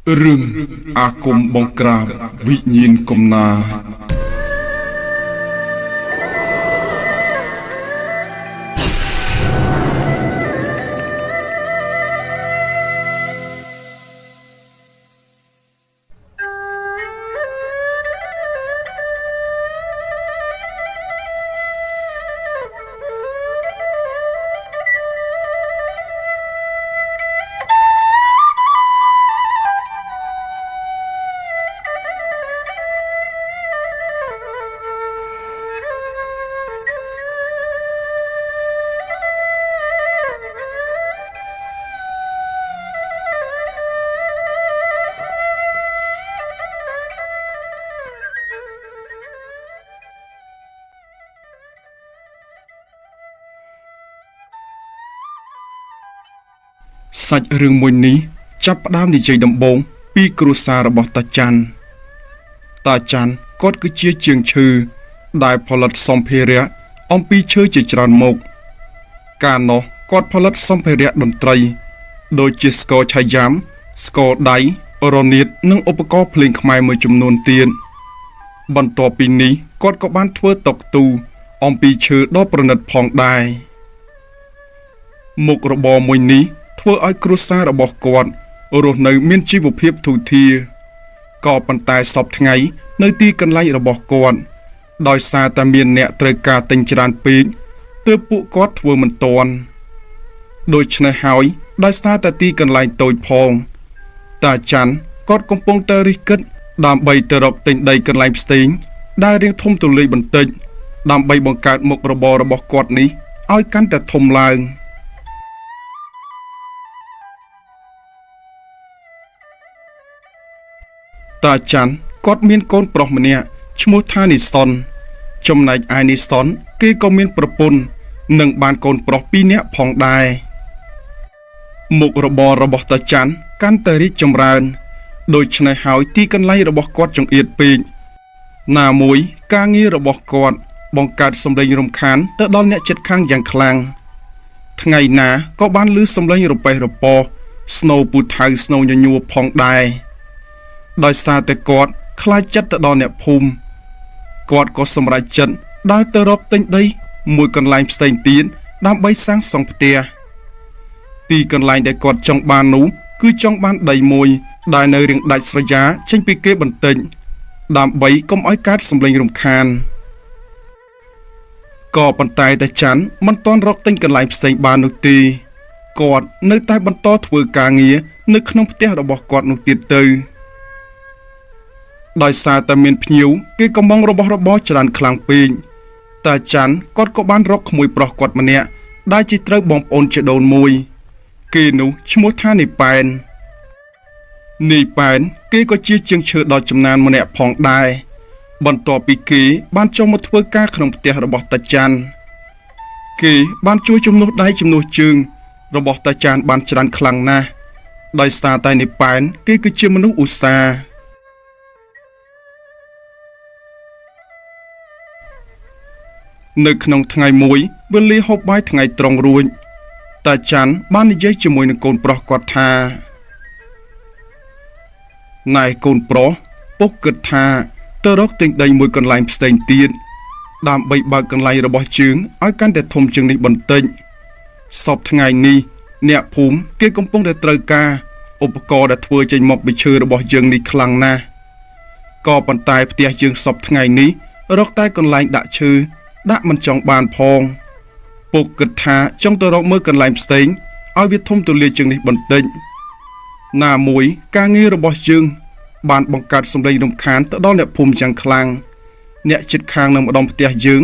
រឿងអាគមបង្ក្រាបវិញ្ញាណកំណា សាច់រឿងមួយនេះចាប់ផ្ដើមនិយាយដំបូងពីគ្រួសាររបស់តាច័ន្ទតាច័ន្ទគាត់គឺជាជាងឈើដែលផលិតសម្ភារៈអំពីឈើជាច្រើនមុខកាលនោះគាត់ផលិតសម្ភារៈតន្ត្រីដូចជាស្គរឆៃយ៉ាំស្គរដៃរនាតនិងឧបករណ៍ភ្លេងខ្មែរមួយចំនួនទៀតបន្ទាប់ពីនេះគាត់ក៏បានធ្វើតុកទូអំពីឈើដ៏ប្រណិតផងដែរមុខរបរមួយនេះធ្វើឲ្យគ្រួសាររបស់គាត់រស់នៅមានជីវភាពធូរធារក៏ប៉ុន្តែសពថ្ងៃនៅទីកន្លែងរបស់គាត់ដោយសារតែមានអ្នកត្រូវការទិញច្រើនពេកទើបពួកគាត់ធ្វើមិនទាន់ដូច្នេះហើយដោយសារតែទីកន្លែងតូចផងតាច័ន្ទគាត់កំពុងតែរិះគិតដើម្បីទៅរកទិញដីកន្លែងផ្សេងដែលរាងធំទូលាយបន្តិចដើម្បីបង្កើតមុខរបររបស់គាត់នេះឲ្យកាន់តែធំឡើងតាច័ន្ទគាត់មានកូនប្រុសម្នាក់ឈ្មោះថានីសុនចំណែកឯនីសុនគេក៏មានប្រពន្ធនិងបានកូនប្រុស2នាក់ផងដែរមុខរបររបស់តាច័ន្ទកាន់តែរីកចម្រើនដូច្នេះហើយទីកន្លែងរបស់គាត់ចង្អៀតពេកណាមួយការងាររបស់គាត់បង្កើតសម្លេងរំខានទៅដល់អ្នកជិតខាងយ៉ាងខ្លាំងថ្ងៃណាក៏បានឮសម្លេងរប៉េះរប៉ោះស្នូពូថៅស្នូញញួរផងដែរដោយសារតែគាត់ខ្លាចចិត្តទៅដល់អ្នកភូមិគាត់ក៏សម្រេចចិត្តដើរទៅរកទិញដីមួយកន្លែងផ្សេងទៀតដើម្បីសាងសង់ផ្ទះទីកន្លែងដែលគាត់ចង់បាននោះគឺចង់បានដីមួយដែលនៅរាងដាច់ស្រយាចេញពីគេបន្តិចដើម្បីកុំឲ្យកើតសម្លេងរំខានក៏ប៉ុន្តែតាច័ន្ទមិនទាន់រកទិញកន្លែងផ្សេងបាននោះទេគាត់នៅតែបន្តធ្វើការងារនៅក្នុងផ្ទះរបស់គាត់នោះទៀតទៅដោយសារតែមានភ្ញៀវគេកំងរបស់របរច្រើនខ្លាំងពេកតាច័ន្ទគាត់ក៏បានរកក្មួយប្រុសគាត់ម្នាក់ដែលជាត្រូវបងប្អូនជីដូនមួយគេនោះឈ្មោះថានីប៉ែននីប៉ែនគេក៏ជាជាងឈើដ៏ចំណានម្នាក់ផងដែរបន្ទាប់ពីគេបានចូលមកធ្វើការក្នុងផ្ទះរបស់តាច័ន្ទគេបានជួយជំនួសដៃជំនួសជើងរបស់តាច័ន្ទបានច្រើនខ្លាំងណាស់ដោយសារតែនីប៉ែនគេគឺជាមនុស្សឧស្សាហ៍នៅក្នុងថ្ងៃមួយវេលាហូបបាយថ្ងៃត្រង់រួចតាច័ន្ទបាននិយាយជាមួយនឹងកូនប្រុសគាត់ថាណែកូនប្រុសពុកគិតថាទៅរកទិញដីមួយកន្លែងផ្សេងទៀតដើម្បីបើកកន្លែងរបស់ជើងឲ្យកាន់តែធំជាងនេះបន្តិចសពថ្ងៃនេះអ្នកភូមិគេកំពុងតែត្រូវការឧបករណ៍ដែលធ្វើចេញមកពីឈើរបស់យើងនេះខ្លាំងណាស់ក៏ប៉ុន្តែផ្ទះយើងសពថ្ងៃនេះរកតែកន្លែងដាក់ឈើដាក់មិនចង់បានផងពុកគិតថាចង់ទៅរកមើលកន្លែងផ្សេងឲ្យវាធំទូលាយជាងនេះបន្តិចណាមួយការងាររបស់យើងបានបង្កើតសម្លេងរំខានទៅដល់អ្នកភូមិយ៉ាងខ្លាំងអ្នកជិតខាងនៅម្ដុំផ្ទះយើង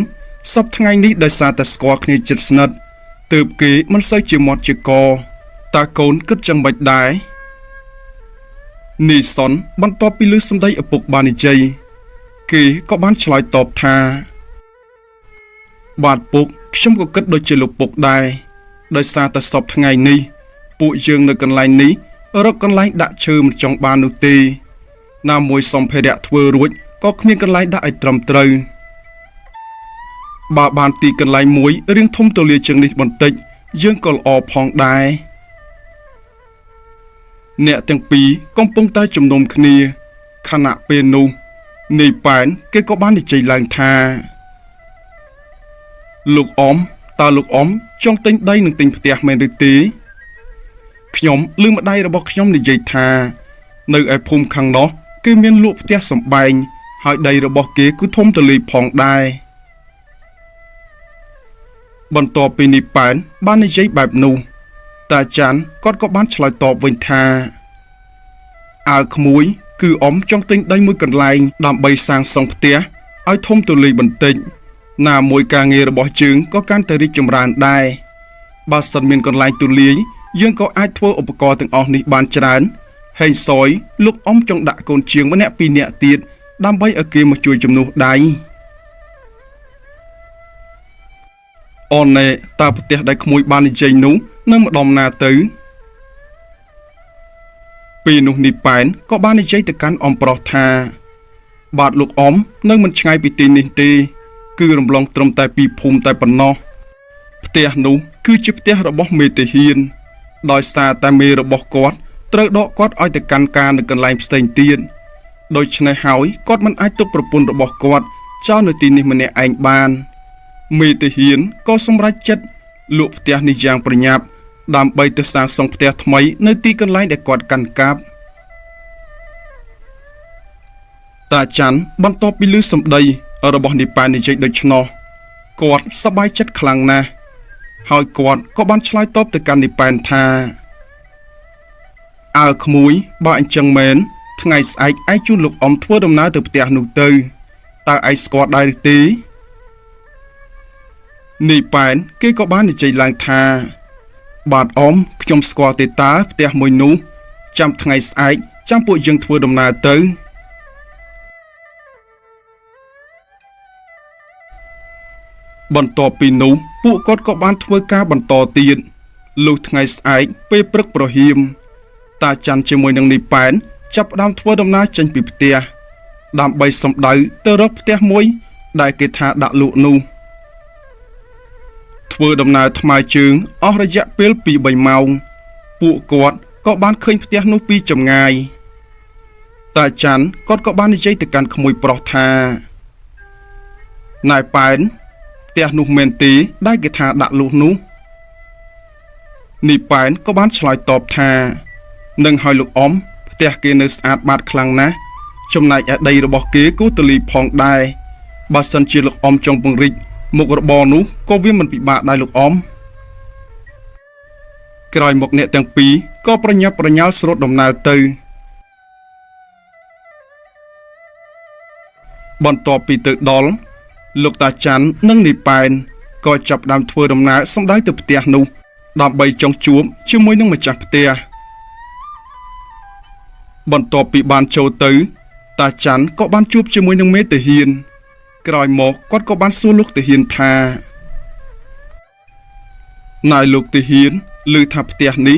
សពថ្ងៃនេះដោយសារតែស្គាល់គ្នាជិតស្និទ្ធទើបគេមិនសូវជាមាត់ជាកតើកូនគិតចឹងមិនដែរនីសុនបន្ទាប់ពីឮសម្ដីឪពុកបាននិយាយគេក៏បានឆ្លើយតបថាបាទពុកខ្ញុំក៏គិតដូចជាលោកពុកដែរដោយសារតែសពថ្ងៃនេះពួកយើងនៅកន្លែងនេះរកកន្លែងដាក់ឈើមិនចង់បាននោះទេណាមួយសម្ភារៈធ្វើរួចក៏គ្មានកន្លែងដាក់ឲ្យត្រឹមត្រូវបើបានទីកន្លែងមួយរាងធំទូលាយជាងនេះបន្តិចយើងក៏ល្អផងដែរ អ្នកទាំងពីរកំពុងតែជំនុំគ្នាខណៈពេលនោះនាយប៉ែនគេក៏បាននិយាយឡើងថាលោកអ៊ំតើលោកអ៊ំចង់ទិញដីនិងទិញផ្ទះមែនឬទេខ្ញុំឮម្ដាយរបស់ខ្ញុំនិយាយថានៅឯភូមិខាងនោះគេមានលក់ផ្ទះសម្បែងហើយដីរបស់គេគឺធំទូលាយផងដែរបន្ទាប់ពីនាយប៉ែនបាននិយាយបែបនោះតាច័ន្ទគាត់ក៏បានឆ្លើយតបវិញថាអើក្មួយគឺអ៊ំចង់ទិញដីមួយកន្លែងដើម្បីសាងសង់ផ្ទះឲ្យធំទូលាយបន្តិចណាមួយការងាររបស់យើងក៏កាន់តែរីកចម្រើនដែរបើសិនមានកន្លែងទូលាយយើងក៏អាចធ្វើឧបករណ៍ទាំងអស់នេះបានច្រើនហេងសយលោកអ៊ំចង់ដាក់កូនជាងម្នាក់ពីរនាក់ទៀតដើម្បីឲ្យគេមកជួយជំនួសដៃអូនណែតើផ្ទះដែលក្មួយបាននិយាយនោះនៅម្ដុំណាទៅពេលនោះនាយប៉ែនក៏បាននិយាយទៅកាន់អ៊ំប្រុសថាបាទលោកអ៊ំនៅមិនឆ្ងាយពីទីនេះទេគឺរំលងត្រឹមតែពីភូមិតែប៉ុណ្ណោះផ្ទះនោះគឺជាផ្ទះរបស់មេទាហានដោយសារតែមេរបស់គាត់ត្រូវដកគាត់ឲ្យទៅកាន់ការនៅកន្លែងផ្សេងទៀតដូច្នេះហើយគាត់មិនអាចទុកប្រពន្ធរបស់គាត់ចោលនៅទីនេះម្នាក់ឯងបានមេទាហានក៏សម្រេចចិត្តលក់ផ្ទះនេះយ៉ាងប្រញាប់ដើម្បីទៅសាងសង់ផ្ទះថ្មីនៅទីកន្លែងដែលគាត់កាន់កាប់តាច័ន្ទបន្ទាប់ពីឮសម្ដីរបស់នាយប៉ែននិយាយដូច្នោះគាត់សប្បាយចិត្តខ្លាំងណាស់ហើយគាត់ក៏បានឆ្លើយតបទៅកាន់នាយប៉ែនថាអើក្មួយបើអញ្ចឹងមែនថ្ងៃស្អែកឯងជូនលោកអ៊ំធ្វើដំណើរទៅផ្ទះនោះទៅតើឯងស្គាល់ដែរឬទេនាយប៉ែនគេក៏បាននិយាយឡើងថាបាទអ៊ំខ្ញុំស្គាល់ទេតើផ្ទះមួយនោះចាំថ្ងៃស្អែកចាំពួកយើងធ្វើដំណើរទៅបន្ទាប់ពីនោះពួកគាត់ក៏បានធ្វើការបន្តទៀតលុះថ្ងៃស្អែកពេលព្រឹកប្រហៀមតាច័ន្ទជាមួយនឹងនាយប៉ែនចាប់ផ្ដើមធ្វើដំណើរចេញពីផ្ទះដើម្បីសម្ដៅទៅរកផ្ទះមួយដែលគេថាដាក់លក់នោះធ្វើដំណើរថ្មើរជើងអស់រយៈពេល 2-3 ម៉ោងពួកគាត់ក៏បានឃើញផ្ទះនោះពីចម្ងាយតាច័ន្ទគាត់ក៏បាននិយាយទៅកាន់ក្មួយប្រុសថាណែប៉ែនផ្ទះនោះមែនទេដែលគេថាដាក់លក់នោះនាយប៉ែនក៏បានឆ្លើយតបថានឹងហើយលោកអ៊ំផ្ទះគេនៅស្អាតបាតខ្លាំងណាស់ចំណែកឯដីរបស់គេក៏ទូលាយផងដែរបើសិនជាលោកអ៊ំចង់ពង្រីកមុខរបរនោះក៏វាមិនពិបាកដែរលោកអ៊ំក្រោយមកអ្នកទាំងពីរក៏ប្រញាប់ប្រញាល់ស្រូតដំណើរទៅបន្ទាប់ពីទៅដល់លោកតាច័ន្ទនិងនាយប៉ែនក៏ចាប់ផ្ដើមធ្វើដំណើរសម្ដៅទៅផ្ទះនោះដើម្បីចង់ជួបជាមួយនឹងម្ចាស់ផ្ទះបន្ទាប់ពីបានចូលទៅតាច័ន្ទក៏បានជួបជាមួយនឹងមេទាហានក្រោយមកគាត់ក៏បានសួរលោកទាហានថាណែលោកទាហានឮថាផ្ទះនេះ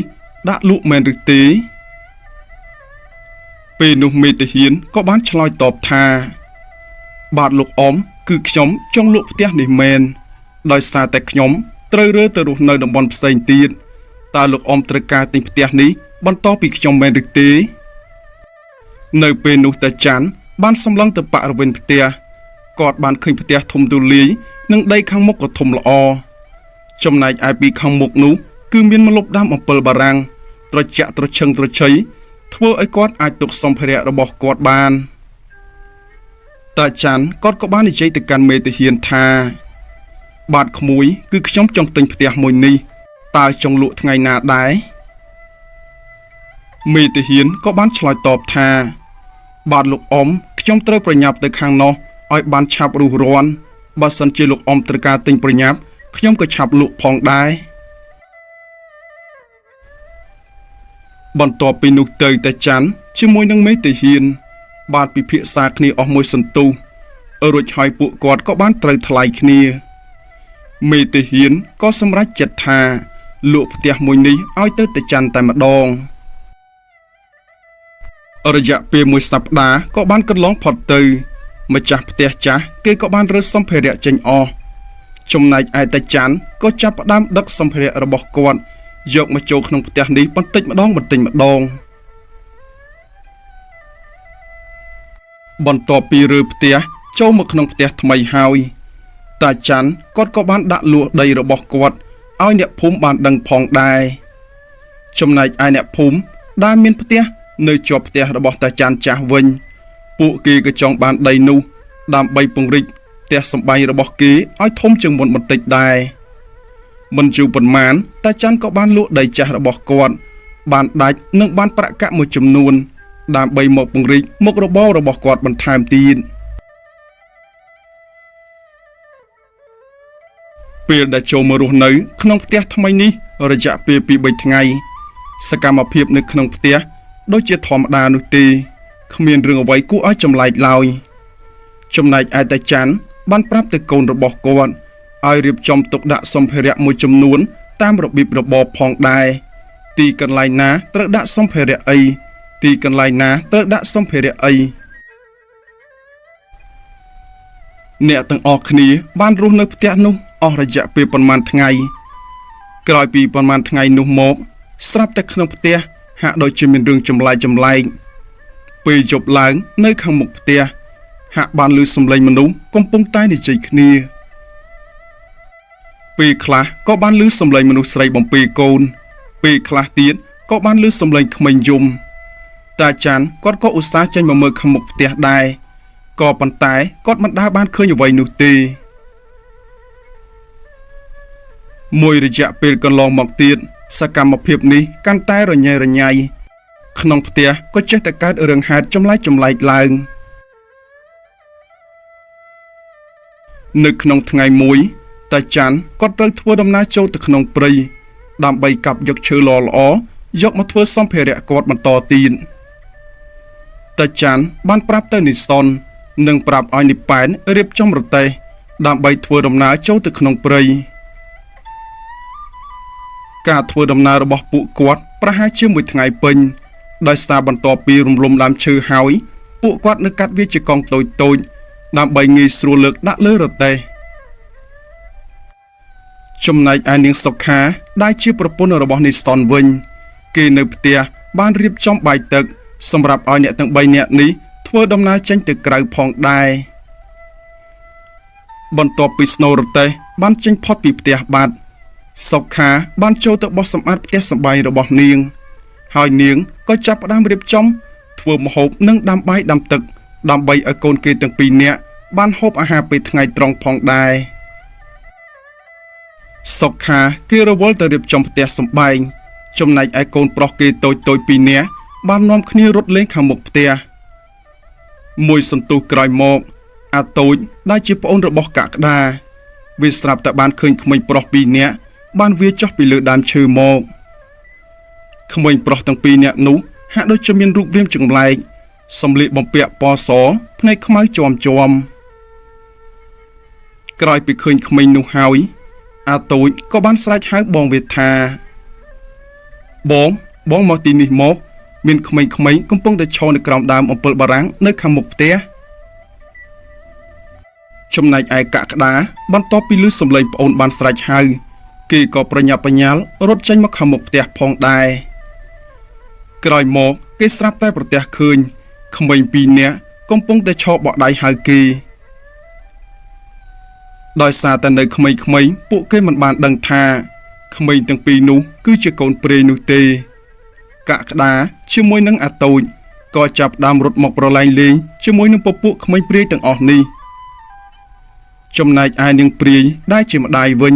ដាក់លក់មែនឬទេពេលនោះមេទាហានក៏បានឆ្លើយតបថាបាទលោកអ៊ំគឺខ្ញុំចង់លក់ផ្ទះនេះមែនដោយសារតែខ្ញុំត្រូវរើទៅរស់នៅតំបន់ផ្សេងទៀតតើលោកអ៊ំត្រូវការទិញផ្ទះនេះបន្តពីខ្ញុំមែនឬទេនៅពេលនោះតាច័ន្ទបានសម្លឹងទៅបរិវេណផ្ទះគាត់បានឃើញផ្ទះធំទូលាយនិងដីខាងមុខក៏ធំល្អចំណែកឯពីខាងមុខនោះគឺមានម្លប់ដើមអំពិលបារាំងត្រជាក់ត្រឈឹងត្រឆៃធ្វើឲ្យគាត់អាចទុកសម្ភារៈរបស់គាត់បានតាច័ន្ទគាត់ក៏បាននិយាយទៅកាន់មេទាហានថាបាទក្មួយគឺខ្ញុំចង់ទិញផ្ទះមួយនេះតើចង់លក់ថ្ងៃណាដែរមេទាហានក៏បានឆ្លើយតបថាបាទលោកអ៊ំខ្ញុំត្រូវប្រញាប់ទៅខាងនោះឲ្យបានឆាប់រុះរាន់បើសិនជាលោកអ៊ំត្រូវការទិញប្រញាប់ខ្ញុំក៏ឆាប់លក់ផងដែរបន្ទាប់ពីនោះទៅតាច័ន្ទជាមួយនឹងមេទាហានបានពិភាក្សាគ្នាអស់មួយសន្ទុះរួចហើយពួកគាត់ក៏បានត្រូវថ្លៃគ្នាមេទាហានក៏សម្រេចចិត្តថាលក់ផ្ទះមួយនេះឲ្យទៅតាច័ន្ទតែម្ដងរយៈពេលមួយសប្តាហ៍ក៏បានកន្លងផុតទៅម្ចាស់ផ្ទះចាស់គេក៏បានរើសម្ភារៈចេញអស់ចំណែកឯតាច័ន្ទក៏ចាប់ផ្ដើមដឹកសម្ភារៈរបស់គាត់យកមកចូលក្នុងផ្ទះនេះបន្តិចម្ដងបន្តិចម្ដង បន្ទាប់ពីរើផ្ទះចូលមកក្នុងផ្ទះថ្មីហើយតាច័ន្ទគាត់ក៏បានដាក់លក់ដីរបស់គាត់ឲ្យអ្នកភូមិបានដឹងផងដែរចំណែកឯអ្នកភូមិដែលមានផ្ទះនៅជាប់ផ្ទះរបស់តាច័ន្ទចាស់វិញពួកគេក៏ចង់បានដីនោះដើម្បីពង្រីកផ្ទះសម្បែងរបស់គេឲ្យធំជាងមុនបន្តិចដែរមិនយូរប៉ុន្មានតាច័ន្ទក៏បានលក់ដីចាស់របស់គាត់បានដាច់និងបានប្រាក់កាក់មួយចំនួនដើម្បីមកពង្រីកមុខរបររបស់គាត់បន្ថែមទៀតពេលដែលចូលមករស់នៅក្នុងផ្ទះថ្មីនេះរយៈពេល2-3ថ្ងៃសកម្មភាពនៅក្នុងផ្ទះដូចជាធម្មតានោះទេគ្មានរឿងអ្វីគួរឲ្យចម្លែកឡើយចំណែកឯតាច័ន្ទបានប្រាប់ទៅកូនរបស់គាត់ឲ្យរៀបចំទុកដាក់សម្ភារៈមួយចំនួនតាមរបៀបរបបផងដែរទីកន្លែងណាត្រូវដាក់សម្ភារៈអីទីកន្លែងណាត្រូវដាក់សម្ភារៈអីអ្នកទាំងអស់គ្នាបានរស់នៅផ្ទះនោះអស់រយៈពេលប៉ុន្មានថ្ងៃក្រោយពីប៉ុន្មានថ្ងៃនោះមកស្រាប់តែក្នុងផ្ទះហាក់ដូចជាមានរឿងចម្លែកចម្លែកពេលយប់ឡើងនៅខាងមុខផ្ទះហាក់បានឮសំឡេងមនុស្សកំពុងតែនិយាយគ្នាពេលខ្លះក៏បានឮសំឡេងមនុស្សស្រីបំពេកូនពេលខ្លះទៀតក៏បានឮសំឡេងក្មេងយំតាច័ន្ទគាត់ក៏ឧស្សាហ៍ចេញមកមើលខាងមុខផ្ទះដែរក៏ប៉ុន្តែគាត់មិនដែលបានឃើញអ្វីនោះទេមួយរយៈពេលកន្លងមកទៀតសកម្មភាពនេះកាន់តែរញ៉េរញ៉ៃក្នុងផ្ទះក៏ចេះតែកើតរឿងហេតុចម្លែកចម្លែកឡើងនៅក្នុងថ្ងៃមួយតាច័ន្ទគាត់ត្រូវធ្វើដំណើរចូលទៅក្នុងព្រៃដើម្បីកាប់យកឈើល្អៗយកមកធ្វើសម្ភារៈគាត់បន្តទៀតតាច័ន្ទបានប្រាប់ទៅនិសុននិងប្រាប់ឲ្យនិប៉ែនរៀបចំរទេះដើម្បីធ្វើដំណើរចូលទៅក្នុងព្រៃការធ្វើដំណើររបស់ពួកគាត់ប្រហែលជាមួយថ្ងៃពេញដោយសារបន្ទាប់ពីរំលំដើមឈើហើយពួកគាត់នៅកាត់វាជាកង់តូចៗដើម្បីងាយស្រួលលើកដាក់លើរទេះចំណែកឯនាងសុខាដែលជាប្រពន្ធរបស់និស្តនវិញគេនៅផ្ទះបានរៀបចំបាយទឹកសម្រាប់ឲ្យអ្នកទាំង3នាក់នេះធ្វើដំណើរចេញទៅក្រៅផងដែរបន្ទាប់ពីស្នូរទេះបានចេញផុតពីផ្ទះបាត់សុខាបានចូលទៅបោះសម្អាតផ្ទះសម្បែងរបស់នាងហើយនាងក៏ចាប់ផ្ដើមរៀបចំធ្វើម្ហូបនិងដាំបាយដាំទឹកដើម្បីឲ្យកូនគេទាំងពីរនាក់បានហូបអាហារពេលថ្ងៃត្រង់ផងដែរសុខាគេរវល់ទៅរៀបចំផ្ទះសម្បែងចំណែកឯកូនប្រុសគេតូចៗពីរនាក់បាននាំគ្នារត់លេងខាងមុខផ្ទះមួយសន្ទុះក្រោយមកអាតូចដែលជាប្អូនរបស់កក្តាវាស្រាប់តែបានឃើញក្មេងប្រុសពីរនាក់បានវាចុះពីលើដើមឈើមកក្មេងប្រុសទាំងពីរនាក់នោះហាក់ដូចជាមានរូបរាងចម្លែកសម្លៀកបំពាក់ពណ៌សភ្នែកខ្មៅជាំជាំក្រោយពីឃើញក្មេងនោះហើយអាតូចក៏បានស្រែកហៅបងវាថាបងបងមកទីនេះមកមានក្មេងៗកំពុងតែឈរនៅក្រោមដើមអំពិលបារាំងនៅខាងមុខផ្ទះចំណែកឯកក្តាបន្ទាប់ពីឮសំឡេងប្អូនបានស្រែកហៅគេក៏ប្រញាប់ប្រញាល់រត់ចេញមកខាងមុខផ្ទះផងដែរក្រោយមកគេស្រាប់តែប្រទះឃើញក្មេងពីរនាក់កំពុងតែឈរបក់ដៃហៅគេដោយសារតែនៅក្មេងៗពួកគេមិនបានដឹងថាក្មេងទាំងពីរនោះគឺជាកូនព្រាយនោះទេកក្តាជាមួយនឹងអាតូចក៏ចាប់ដើមរត់មកប្រឡែងលេងជាមួយនឹងពពួកក្មេងព្រាយទាំងអស់នេះចំណែកឯនាងព្រាយដែលជាម្ដាយវិញ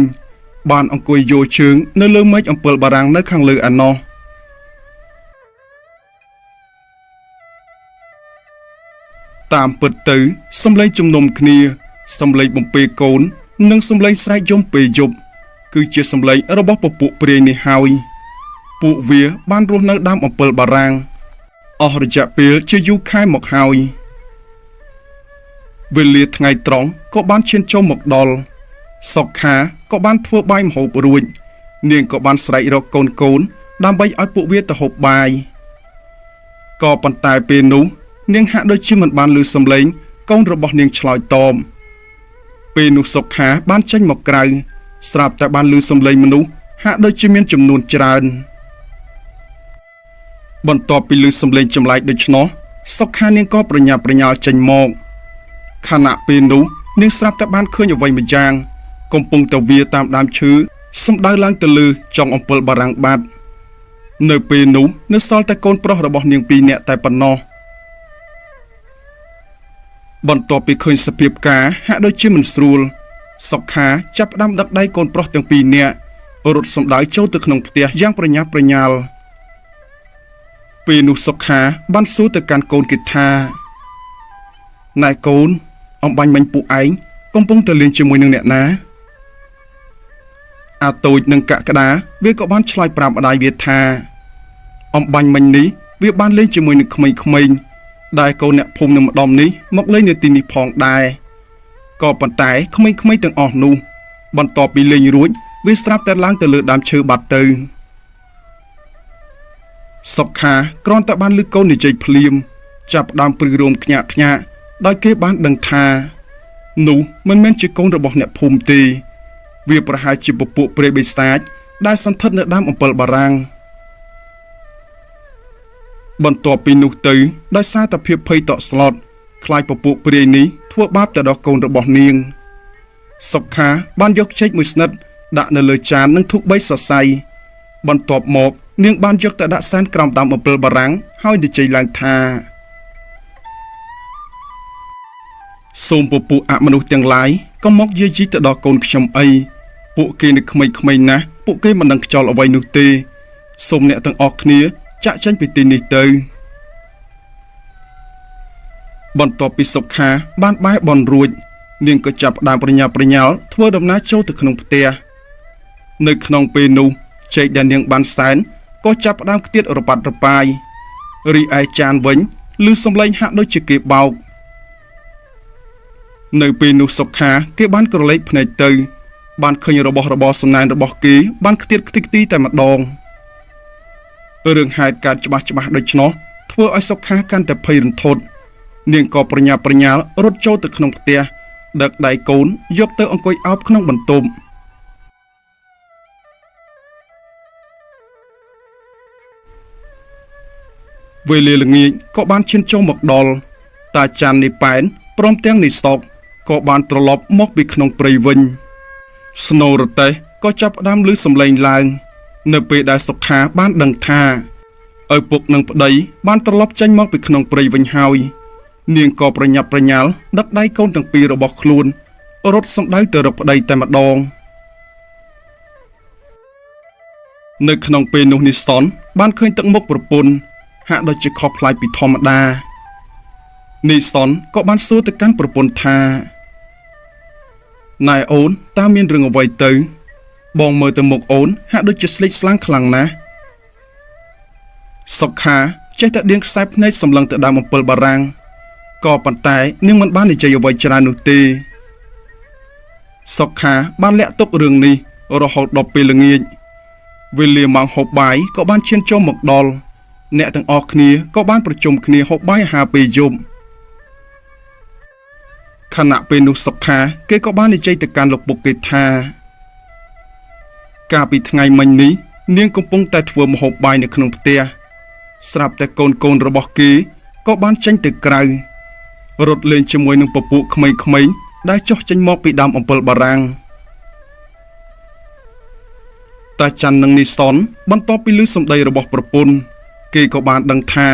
បានអង្គុយយោជើងនៅលើមែកអំពិលបារាំងនៅខាងលើឯណោះតាមពិតទៅសំឡេងជំនុំគ្នាសំឡេងបំពេកូននិងសំឡេងស្រែកយំពេលយប់គឺជាសំឡេងរបស់ពពួកព្រាយនេះហើយពួកវាបានរស់នៅដើមអំពិលបារាំងអស់រយៈពេលជាយូរខែមកហើយវេលាថ្ងៃត្រង់ក៏បានឈានចូលមកដល់សុខាក៏បានធ្វើបាយម្ហូបរួចនាងក៏បានស្រែករកកូនៗដើម្បីឲ្យពួកវាទៅហូបបាយក៏ប៉ុន្តែពេលនោះនាងហាក់ដូចជាមិនបានឮសំឡេងកូនរបស់នាងឆ្លើយតបពេលនោះសុខាបានចេញមកក្រៅស្រាប់តែបានឮសំឡេងមនុស្សហាក់ដូចជាមានចំនួនច្រើនបន្ទាប់ពីឮសំឡេងចម្លែកដូច្នោះ សុខានាងក៏ប្រញាប់ប្រញាល់ចេញមកខណៈពេលនោះនាងស្រាប់តែបានឃើញអ្វីម្យ៉ាងកំពុងតែវាតាមដើមឈើសំដៅឡើងទៅលើចុងអំពិលបារាំងបាត់នៅពេលនោះនៅសល់តែកូនប្រុសរបស់នាងពីរនាក់តែប៉ុណ្ណោះបន្ទាប់ពីឃើញសភាពការហាក់ដូចជាមិនស្រួលសុខាចាប់ផ្ដើមដឹកដៃកូនប្រុសទាំងពីរនាក់រត់សំដៅចូលទៅក្នុងផ្ទះយ៉ាងប្រញាប់ប្រញាល់ពេលនោះសុខាបានសួរទៅកាន់កូនគេថាណែកូនអំបាញ់មិញពួកឯងកំពុងតែលេងជាមួយនឹងអ្នកណាអាតូចនិងកក្កដាវាក៏បានឆ្លើយប្រាប់ម្ដាយវាថាអំបាញ់មិញនេះវាបានលេងជាមួយនឹងក្មេងៗដែលកូនអ្នកភូមិនៅម្ដុំនេះមកលេងនៅទីនេះផងដែរក៏ប៉ុន្តែក្មេងៗទាំងអស់នោះបន្ទាប់ពីលេងរួចវាស្រាប់តែឡើងទៅលើដើមឈើបាត់ទៅសុខាគ្រាន់តែបានលឺកូននិយាយភ្លាមចាប់ដើមព្រឺរោមខ្ញាក់ខ្ញាក់ដោយគេបានដឹងថានោះមិនមែនជាកូនរបស់អ្នកភូមិទេវាប្រហែលជាពពួកព្រាយបិសាចដែលសន្ធិដ្ឋនៅដើមអំពិលបារាំងបន្ទាប់ពីនោះទៅដោយសារតែភាពភ័យតក់ស្លុតខ្លាចពពួកព្រាយនេះធ្វើបាបទៅដល់កូនរបស់នាងសុខាបានយកចេកមួយស្និតដាក់នៅលើចាននិងធូប3សរសៃបន្ទាប់មកនាងបានយកទៅដាក់សែនក្រោមដើមអំពិលបារាំងហើយនិយាយឡើងថាសូមពពួកអមនុស្សទាំងឡាយកុំមកយាយីទៅដល់កូនខ្ញុំអីពួកគេនៅក្មេងៗណាស់ពួកគេមិនដឹងខ្យល់អ្វីនោះទេសូមអ្នកទាំងអស់គ្នាចាក់ចេញពីទីនេះទៅបន្ទាប់ពីសុខាបានបែរបនរួចនាងក៏ចាប់ផ្ដើមប្រញាប់ប្រញាល់ធ្វើដំណើរចូលទៅក្នុងផ្ទះនៅក្នុងពេលនោះចេកដែលនាងបានសែនក៏ចាប់ផ្ដើមខ្ទាតរប៉ាត់រប៉ាយរីឯចានវិញឮសំឡេងហាក់ដូចជាគេបោកនៅពេលនោះសុខាគេបានក្រឡេកភ្នែកទៅបានឃើញរបស់របរសំណែនរបស់គេបានខ្ទាតខ្ទេចខ្ទីតែម្ដងរឿងហេតុកើតច្បាស់ច្បាស់ដូច្នោះធ្វើឲ្យសុខាកាន់តែភ័យរន្ធត់នាងក៏ប្រញាប់ប្រញាល់រត់ចូលទៅក្នុងផ្ទះដឹកដៃកូនយកទៅអង្គុយអោបក្នុងបន្ទប់វេលាល្ងាចក៏បានឈានចូលមកដល់តាច័ន្ទនៃប៉ែនព្រមទាំងនៃសកក៏បានត្រឡប់មកពីក្នុងព្រៃវិញស្នូរទេះក៏ចាប់ផ្ដើមឮសំឡេងឡើងនៅពេលដែលសុខាបានដឹងថាឪពុកនិងប្តីបានត្រឡប់ចេញមកពីក្នុងព្រៃវិញហើយនាងក៏ប្រញាប់ប្រញាល់ដឹកដៃកូនទាំងពីររបស់ខ្លួនរត់សំដៅទៅរកប្តីតែម្ដងនៅក្នុងពេលនោះនីសុនបានឃើញទឹកមុខប្រពន្ធហាក់ដូចជាខុសប្លែកពីធម្មតានីសុនក៏បានសួរទៅកាន់ប្រពន្ធថាណែអូនតើមានរឿងអ្វីទៅបងមើលទៅមុខអូនហាក់ដូចជាស្លេកស្លាំងខ្លាំងណាស់សុខាចេះតែដៀងខ្សែភ្នែកសម្លឹងទៅដើមអំពិលបារាំងក៏ប៉ុន្តែនាងមិនបាននិយាយអ្វីច្រើននោះទេសុខាបានលាក់ទុករឿងនេះរហូតដល់ពេលល្ងាចវេលាម៉ោងហូបបាយក៏បានឈានចូលមកដល់អ្នកទាំងអស់គ្នាក៏បានប្រជុំគ្នាហូបបាយអាហារពេលយប់ខណៈពេលនោះសុខាគេក៏បាននិយាយទៅកាន់លោកពុកគេថាកាលពីថ្ងៃមិញនេះនាងកំពុងតែធ្វើម្ហូបបាយនៅក្នុងផ្ទះស្រាប់តែកូនៗរបស់គេក៏បានចេញទៅក្រៅរត់លេងជាមួយនឹងពពួកក្មេងៗដែលចុះចេញមកពីដើមអំពិលបារាំងតាច័ន្ទនិងនីសុនបន្ទាប់ពីឮសម្ដីរបស់ប្រពន្ធគេក៏បានដឹងថា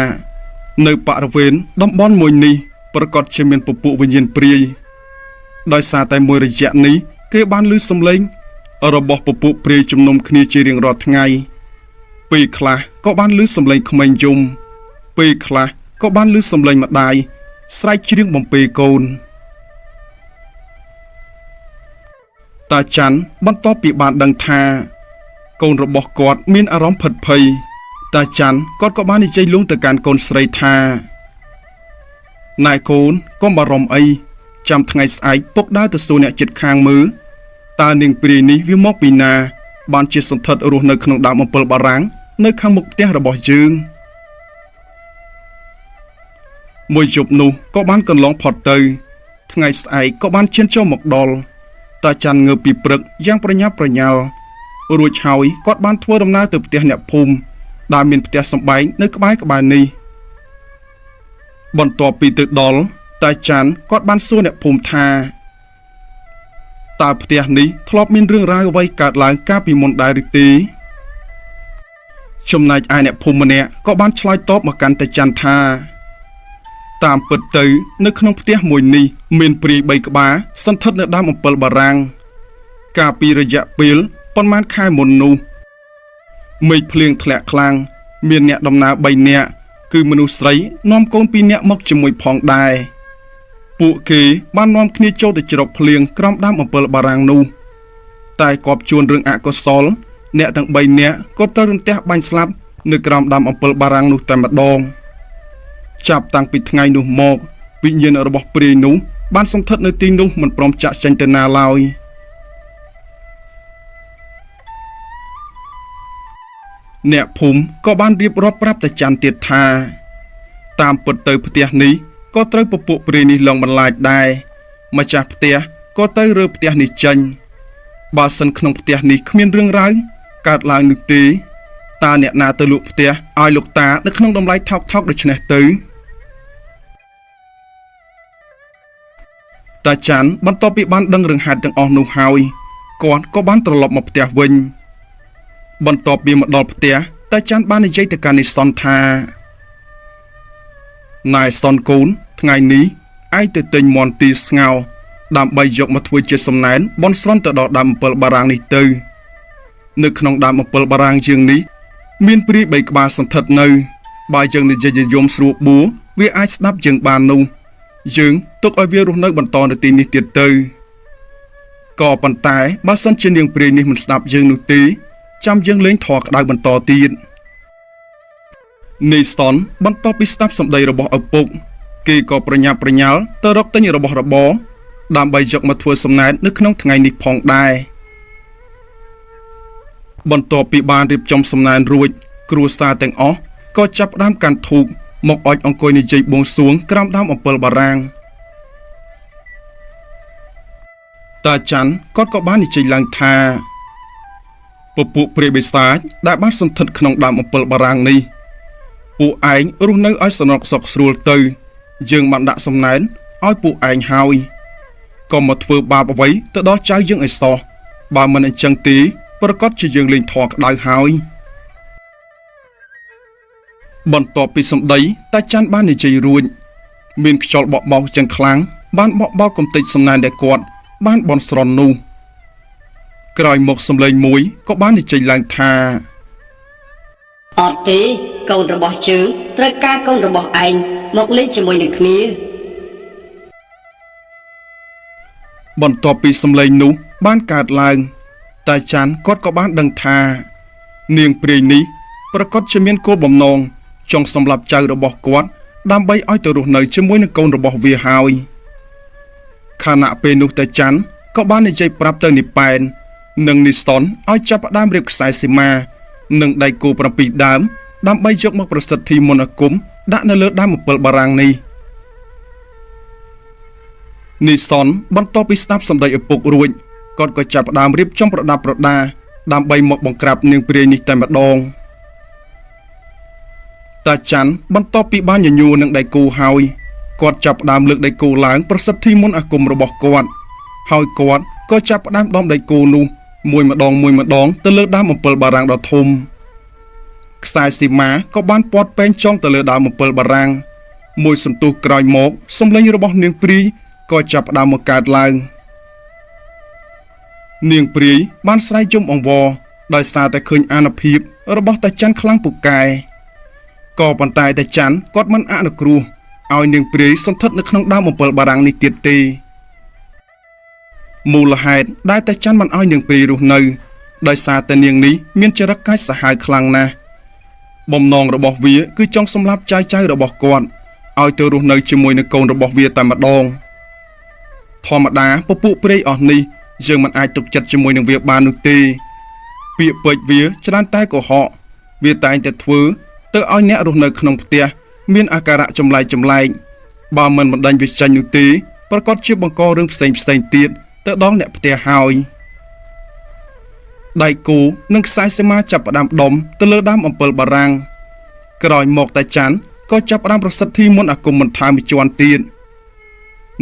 នៅបរិវេណតំបន់មួយនេះប្រកាសជាមានពពួកវិញ្ញាណព្រាយដោយសារតែមួយរយៈនេះគេបានឮសំឡេងរបស់ពពួកព្រាយជំនុំគ្នាជារៀងរាល់ថ្ងៃពេលខ្លះក៏បានឮសំឡេងក្មេងយំពេលខ្លះក៏បានឮសំឡេងម្ដាយស្រែកច្រៀងបំពេកូនតាច័ន្ទបន្ទាប់ពីបានដឹងថាកូនរបស់គាត់មានអារម្មណ៍ភិតភ័យតាច័ន្ទគាត់ក៏បាននិយាយលួងទៅកាន់កូនស្រីថាណែកូនកុំបារម្ភអីចាំថ្ងៃស្អែកពុកដើរទៅសួរអ្នកចិត្តខាងមើលតើនាងព្រាយនេះវាមកពីណាបានជាសន្ធិដ្ឋរស់នៅក្នុងដើមអំពិលបារាំងនៅខាងមុខផ្ទះរបស់យើងមួយយប់នោះក៏បានកន្លងផុតទៅថ្ងៃស្អែកក៏បានឈានចូលមកដល់តាច័ន្ទងើបពីព្រឹកយ៉ាងប្រញាប់ប្រញាល់រួចហើយគាត់បានធ្វើដំណើរទៅផ្ទះអ្នកភូមិដែលមានផ្ទះសម្បែងនៅក្បែរនេះ បន្ទាប់ពីទៅដល់តាច័ន្ទគាត់បានសួរអ្នកភូមិថាតើផ្ទះនេះធ្លាប់មានរឿងរ៉ាវអ្វីកើតឡើងកាលពីមុនដែរឬទេចំណែកឯអ្នកភូមិម្នាក់ក៏បានឆ្លើយតបមកកាន់តាច័ន្ទថាតាមពិតទៅនៅក្នុងផ្ទះមួយនេះមានព្រាយ3ក្បាលសន្ធិដ្ឋនៅដើមអំពិលបារាំងកាលពីរយៈពេលប៉ុន្មានខែមុននោះមេឃភ្លៀងធ្លាក់ខ្លាំងមានអ្នកដំណើរ3នាក់គឺមនុស្សស្រីនាំកូន2នាក់មកជាមួយផងដែរពួកគេបាននាំគ្នាចូលទៅជ្រកភ្លៀងក្រោមដើមអំពិលបារាំងនោះតែគប់ជួនរឿងអកុសលអ្នកទាំង3នាក់ក៏ត្រូវរន្ទះបាញ់ស្លាប់នៅក្រោមដើមអំពិលបារាំងនោះតែម្ដងចាប់តាំងពីថ្ងៃនោះមកវិញ្ញាណរបស់ព្រាយនោះបានសន្ធិដ្ឋនៅទីនោះមិនព្រមចាក់ចេញទៅណាឡើយអ្នកភូមិក៏បានរៀបរាប់ប្រាប់តាច័ន្ទទៀតថាតាមពិតទៅផ្ទះនេះក៏ត្រូវពពួកព្រាយនេះលងបន្លាចដែរម្ចាស់ផ្ទះក៏ទៅរើផ្ទះនេះចេញបើសិនក្នុងផ្ទះនេះគ្មានរឿងរ៉ាវកើតឡើងនោះទេតើអ្នកណាទៅលក់ផ្ទះឲ្យលោកតានៅក្នុងតម្លៃថោកៗដូច្នេះទៅតាច័ន្ទបន្ទាប់ពីបានដឹងរឿងហេតុទាំងអស់នោះហើយគាត់ក៏បានត្រឡប់មកផ្ទះវិញបន្ទាប់ពីមកដល់ផ្ទះតាច័ន្ទបាននិយាយទៅកាន់នីសុនថាណែសុនកូនថ្ងៃនេះឯងទៅទិញមន់ទីស្ងោដើម្បីយកមកធ្វើជាសំណែនបន់ស្រន់ទៅដល់ដើមអំពិលបារាំងនេះទៅនៅក្នុងដើមអំពិលបារាំងជាងនេះមានព្រាយ3ក្បាលសន្ធិដ្ឋនៅបើយើងនិយាយយំស្រួលបួវាអាចស្ដាប់យើងបាននោះយើងទុកឲ្យវារស់នៅបន្តនៅទីនេះទៀតទៅក៏ប៉ុន្តែបើសិនជានាងព្រាយនេះមិនស្ដាប់យើងនោះទេចាំយើងលេងធေါ်ក្តៅបន្តទៀតនីសុនបន្ទាប់ពីស្ដាប់សម្ដីរបស់ឪពុកគេក៏ប្រញាប់ប្រញាល់ទៅរកទិញរបស់របរដើម្បីយកមកធ្វើសំណែននៅក្នុងថ្ងៃនេះផងដែរបន្ទាប់ពីបានរៀបចំសំណែនរួចគ្រួសារទាំងអស់ក៏ចាប់ផ្ដើមកាន់ធូបមកអុជអង្គុយនិយាយបួងសួងក្រោមដើមអំពិលបារាំងតាច័ន្ទគាត់ក៏បាននិយាយឡើងថាពពួកព្រាយបិសាចដែលបានសន្ធិដ្ឋក្នុងដើមអំពិលបារាំងនេះពួកឯងរស់នៅឲ្យសំណុកសុខស្រួលទៅយើងបានដាក់សំណែនឲ្យពួកឯងហើយកុំមកធ្វើបាបអ្វីទៅដល់ចៅយើងឲ្យសោះបើមិនអញ្ចឹងទេប្រកាសជាយើងលេងធေါ်ក្តៅហើយបន្ទាប់ពីសម្ដីតាច័ន្ទបាននិយាយរួចមានខ្យល់បក់បោកយ៉ាងខ្លាំងបានបក់បោកកំទេចសំណែនដែលគាត់បានបន់ស្រន់នោះក្រោយមកសម្លេងមួយក៏បាននិយាយឡើងថាអត់ទេកូនរបស់ជើងត្រូវការកូនរបស់ឯងមកលេងជាមួយនឹងគ្នាបន្ទាប់ពីសម្លេងនោះបានកើតឡើងតាច័ន្ទគាត់ក៏បានដឹងថានាងព្រាយនេះប្រកាសជាមានគោលបំណងចង់សម្លាប់ចៅរបស់គាត់ដើម្បីឲ្យទៅរស់នៅជាមួយនឹងកូនរបស់វាហើយខណៈពេលនោះតាច័ន្ទក៏បាននិយាយប្រាប់ទៅនីប៉ែននិងនីសុនឲ្យចាប់ផ្ដើមរៀបខ្សែសីមានិងដៃគូ7ដើមដើម្បីយកមកប្រសិទ្ធិមន្តអាគមដាក់នៅលើដើមអំពិលបារាំងនេះនីសុនបន្ទាប់ពីស្ដាប់សម្ដីឪពុករួចគាត់ក៏ចាប់ផ្ដើមរៀបចំប្រដាប់ប្រដាដើម្បីមកបង្ក្រាបនាងព្រាយនេះតែម្ដងតាច័ន្ទបន្ទាប់ពីបានញញួរនឹងដៃគូហើយគាត់ចាប់ផ្ដើមលើកដៃគូឡើងប្រសិទ្ធិមន្តអាគមរបស់គាត់ហើយគាត់ក៏ចាប់ផ្ដើមដំដៃគូនោះមួយម្ដងមួយម្ដងទៅលើដើមអំពិលបារាំងដ៏ធំខ្សែសីមាក៏បានពាត់ពេងចងទៅលើដើមអំពិលបារាំងមួយសន្ទុះក្រោយមកសម្លេងរបស់នាងព្រាយក៏ចាប់ផ្ដើមមកកើតឡើងនាងព្រាយបានស្រែកយំអង្វរដោយសារតែឃើញអានុភាពរបស់តាច័ន្ទខ្លាំងពូកែក៏ប៉ុន្តែតាច័ន្ទគាត់មិនអនុគ្រោះឲ្យនាងព្រាយសន្ធិដ្ឋនៅក្នុងដើមអំពិលបារាំងនេះទៀតទេមូលហេតុដែលតាច័ន្ទមិនឲ្យនាងព្រាយរស់នៅដោយសារតែនាងនេះមានចរិតកាចសាហាវខ្លាំងណាស់បំណងរបស់វាគឺចង់សម្លាប់ចៅរបស់គាត់ឲ្យទៅរស់នៅជាមួយនឹងកូនរបស់វាតែម្ដងធម្មតាពពួកព្រាយអស់នេះយើងមិនអាចទុកចិត្តជាមួយនឹងវាបាននោះទេពាក្យពេចន៍វាច្រើនតែកុហកវាតែងតែធ្វើទៅឲ្យអ្នករស់នៅក្នុងផ្ទះមានអាការៈចម្លែកបើមិនបណ្ដេញវាចេញនោះទេប្រកាសជាបង្ករឿងផ្សេងទៀតទៅដល់អ្នកផ្ទះហើយដៃគូនិងខ្សែសីមាចាប់ផ្ដើមដុំទៅលើដើមអំពិលបារាំងក្រោយមកតាច័ន្ទ ក៏ចាប់ផ្ដើមប្រសិទ្ធិមន្តអាគមបន្ថែមមួយជាន់ទៀត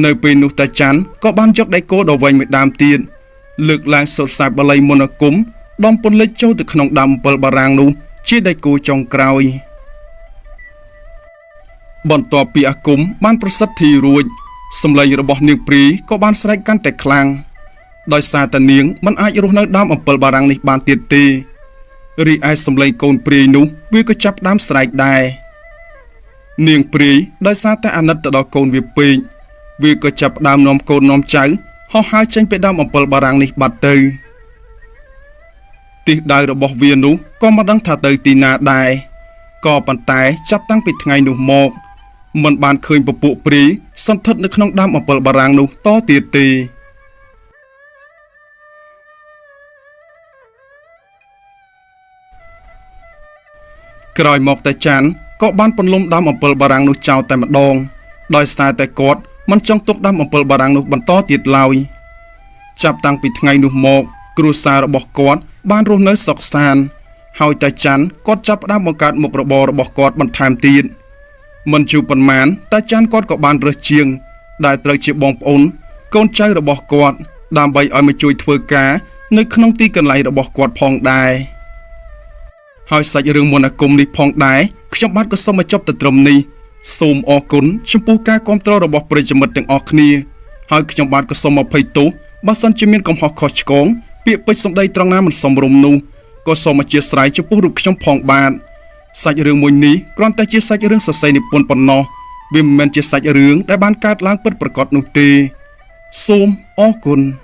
នៅពេលនោះតាច័ន្ទក៏បានយកដែកគោដ៏វែងមួយដើមទៀតលើកឡើងសូត្រខ្សែបាលីមន្តអាគមដំពន្លិចចូលទៅក្នុងដើមអំពិលបារាំងនោះជាដែកគោចុងក្រោយបន្ទាប់ពីអាគមបានប្រសិទ្ធិរួចសម្លេងរបស់នាងព្រាយក៏បានស្រែកកាន់តែខ្លាំងដោយសារតែនាងមិនអាចរស់នៅដើមអំពិលបារាំងនេះបានទៀតទេរីឯសម្លេងកូនព្រាយនោះវាក៏ចាប់ដើមស្រែកដែរនាងព្រាយដោយសារតែអាណិតទៅដល់កូនវាពេកវាក៏ចាប់ដើមនាំកូននាំចៅហោះហើរចេញពីដើមអំពិលបារាំងនេះបាត់ទៅទិសដៅរបស់វានោះក៏មិនដឹងថាទៅទីណាដែរក៏ប៉ុន្តែចាប់តាំងពីថ្ងៃនោះមកមិនបានឃើញពពួកព្រាយសន្ធិដ្ឋនៅក្នុងដើមអំពិលបារាំងនោះតទៀតទេក្រោយមកតាច័ន្ទក៏បានពន្លំដើមអំពិលបារាំងនោះចោលតែម្ដងដោយសារតែគាត់មិនចង់ទុកដើមអំពិលបារាំងនោះបន្តទៀតឡើយចាប់តាំងពីថ្ងៃនោះមកគ្រួសាររបស់គាត់បានរស់នៅសុខសាន្តហើយតាច័ន្ទគាត់ចាប់ផ្ដើមបង្កើតមុខរបររបស់គាត់បន្ថែមទៀតមិនជូរប៉ុន្មានតាច័ន្ទគាត់ក៏បានរើសជាងដែលត្រូវជាបងប្អូនកូនចៅរបស់គាត់ដើម្បីឲ្យមកជួយធ្វើការនៅក្នុងទីកន្លែងរបស់គាត់ផងដែរហើយសាច់រឿងមន្តអាគមនេះផងដែរខ្ញុំបាទក៏សូមបញ្ចប់ទៅត្រឹមនេះសូមអរគុណចំពោះការគាំទ្ររបស់ប្រិយមិត្តទាំងអស់គ្នាហើយខ្ញុំបាទក៏សូមអភ័យទោសបើសិនជាមានកំហុសខុសឆ្គងពាក្យពេចន៍សម្ដីត្រង់ណាមិនសមរម្យនោះក៏សូមអធ្យាស្រ័យចំពោះរូបខ្ញុំផងបាទសាច់រឿងមួយនេះគ្រាន់តែជាសាច់រឿងសរសេរនិពន្ធប៉ុណ្ណោះវាមិនមែនជាសាច់រឿងដែលបានកើតឡើងពិតប្រាកដនោះទេសូមអរគុណ។